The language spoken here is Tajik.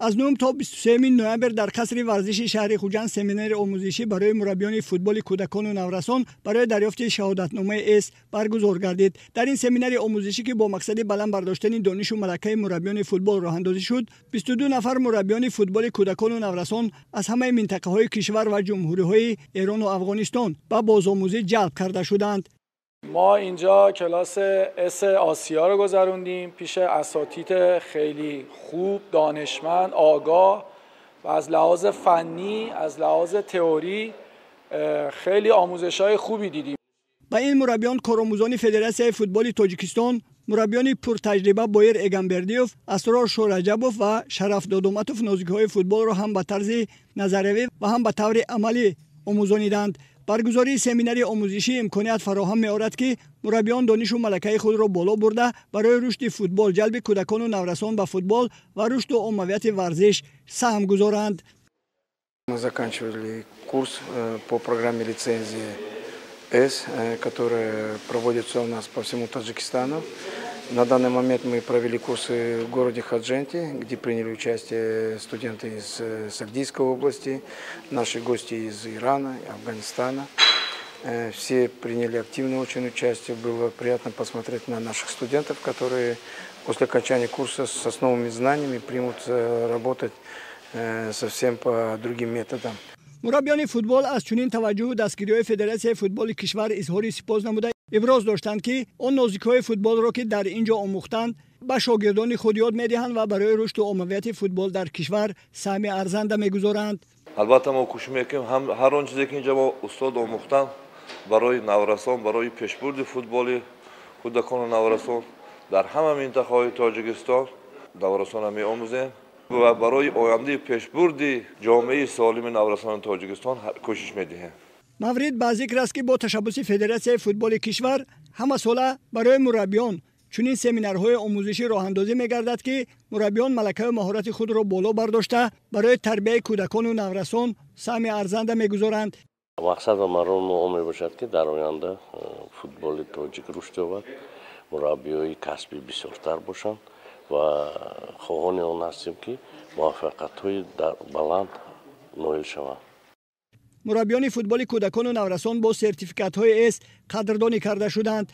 Аз 9 то 23 ноябр дар қасри варзиши шаҳри Хуҷанд семинари омӯзишӣ барои мураббиёни футболи кӯдакону наврасон барои дарёфти шаҳодатномаи С баргузор гардид. Дар ин семинари омӯзишӣ, ки бо мақсади баланд бардоштани донишу малакаи мураббиёни футбол роҳандозӣ шуд, 22 нафар мураббиёни футболи кӯдакону наврасон аз ҳамаи минтақаҳои кишвар ва ҷумҳуриҳои Эрону Афғонистон ба бозомӯзӣ ҷалб карда шуданд. ما اینجا کلاس S آسیا رو گذروندیم پیش اساتید خیلی خوب، دانشمند، آگاه و از لحاظ فنی، از لحاظ تئوری خیلی آموزش های خوبی دیدیم. Ба ин мураббиён коромӯзони Федератсияи футболи Тоҷикистон, мураббиёни пуртаҷриба Боир Эгамбердиев, Асрор Шораҷабов ва Шараф Додоматов нозукиҳои футболро ҳам ба тарзи назариявӣ ва ҳам ба таври амалӣ омӯзониданд. Баргузории семинари омӯзишӣ имконият фароҳам меорад, ки мураббиён донишу малакаи худро боло бурда, барои рушди футбол, ҷалби кӯдакону наврасон ба футбол ва рушду оммавияти варзиш саҳм гузоранд. Мы заканчивали курс по программе лицензии С, которая проводится у нас по всему Таджикистану. На данный момент мы провели курсы в городе Ходженте, где приняли участие студенты из Согдийской области, наши гости из Ирана, Афганистана. Все приняли активное очень участие. Было приятно посмотреть на наших студентов, которые после окончания курса с новыми знаниями примутся работать совсем по другим методам. Мураббиёни футбол аз чунин таваҷҷӯҳу дастгириҳои Федератсияи футболи кишвар изҳори сипос намуда, иброз доштанд, ки он нозукиҳои футболро, ки дар ин ҷо омӯхтанд, ба шогирдони худ ёд медиҳанд ва барои рушду оммавияти футбол дар кишвар саҳми арзанда мегузоранд. Албатта, мо кӯшиш мекунем, ҳар он чизе ки инҷа мо устод омӯхтанд, барои наврасон, барои пешбурди футболи кӯдакону наврасон дар ҳама минтақаҳои Тоҷикистон наврасонро меомӯзем ва барои ояндаи пешбурди ҷомеаи солими наврасони Тоҷикистон кӯшиш медиҳем. Маврид ба зикр аст, ки бо ташаббуси Федератсияи футболи кишвар ҳамасола барои мураббиён чунин семинарҳои омӯзишӣ роҳандозӣ мегардад, ки мураббиён малакаю маҳорати худро боло бардошта, барои тарбияи кӯдакону наврасон саҳми арзанда мегузоранд. Мақсад ва мароми он мебошад, ки дар оянда футболи тоҷик рушд ёбад, мураббиҳои касбӣ бисёртар бошанд ва хоҳони он ҳастем, ки муваффақиятҳои баланд ноил шаванд. Мураббиёни футболи кӯдакону наврасон бо сертификатҳои С қадрдонӣ карда шуданд.